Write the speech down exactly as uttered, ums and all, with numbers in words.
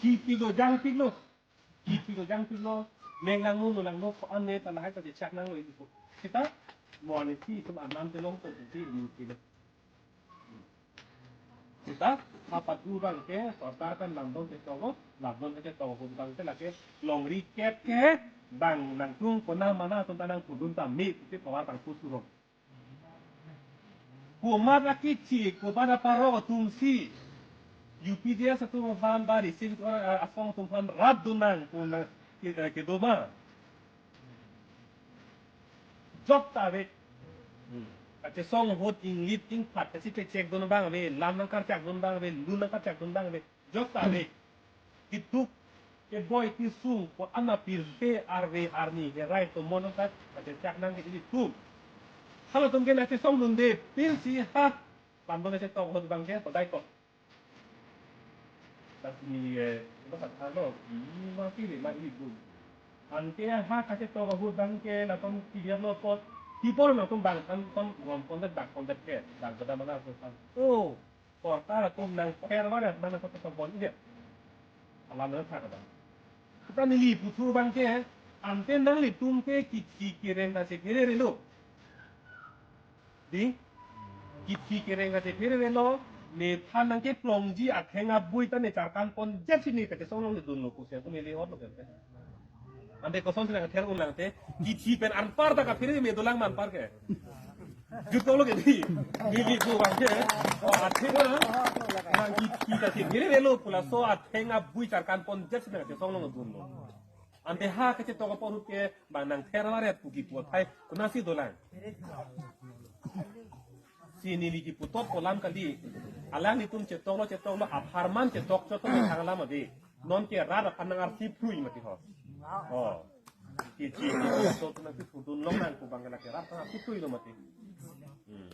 Kipilo jangpilo. Kipilo jangpilo. Neng langno, no langno, ko-an ne ta lahai ta chechak nanglo ipo. Seta, mo anisi itum anam telong to si ipo. Seta, apa tu abang ke, sorkar kan lamdon ke toko, lamdon ke toko abang ke lake, longri kep ke, bang nangtum kona mana atum ta nangpudun tame, pu ke power bang pusurong. Komat akichi, komat aparo atumsi. U P D S atum aphan ba receive, eh, asong atum aphan rat dun nang, pu nang, ke, eh, kedo ma. Jok ta ave. Hmm. Kachesong ahut inglit ingphat, kachepechek dun abang ave, lam nangkarchak dun abang ave, lun nangkarchak dun abang ave. Jok ta ave. Keduk, keboi kesung, ko-an apirthe arve arni, kerai tomon ta, kachechak nang ke ilitum. Halatum ke nangchesong dunde, pinsi ha, lamdon chetok ahut abang ke, hodai kok. Tas ni, eh, iba kata lo, ini mati deh, mati itu. Ante ha kachetok ahut abang ke, latum clear lo pot, tipor latum bang, kan, kan, ngom kondet, bang kondet ke, bang kedam mana, kan. Oh. Sorkar atum nangther varet, mana kota sabon ini. Alam nangther abang. Kita neli puthur abang ke, ante nanglitum ke kithi kereng ta chekhererelo. Di? Kithi kereng ta chekhererelo, nephan nangkeplongji atheng abui ta ne charkan ponjet si ne kachesong along dunlo pusi atum neli hot lo ke. Ante kosonsi nangther un lang te, kithi pen anpar ta kaphere me dolang ma anpar ke. Jutlo ke di. Neli pu abang ke. O atheng na. Nang kithi ta chekhererelo pu laso atheng abui charkan ponjet si nangchesong along dunlo. Ante ha kachetok apor ahut ke bang nangther varet pu kipu athai konatsi dolang. Si neli kipu tot pu alam kali. Alanglitum chetoklo chetoklo apharman chetok chot to thang alam ave. Non ke rat aphan nang arsi phrui mati ho. Oh. Kithi, kithi, so tu nang kipu dun long nang pu abang ke lake rat aphan arsi phrui lo mati. Hmm.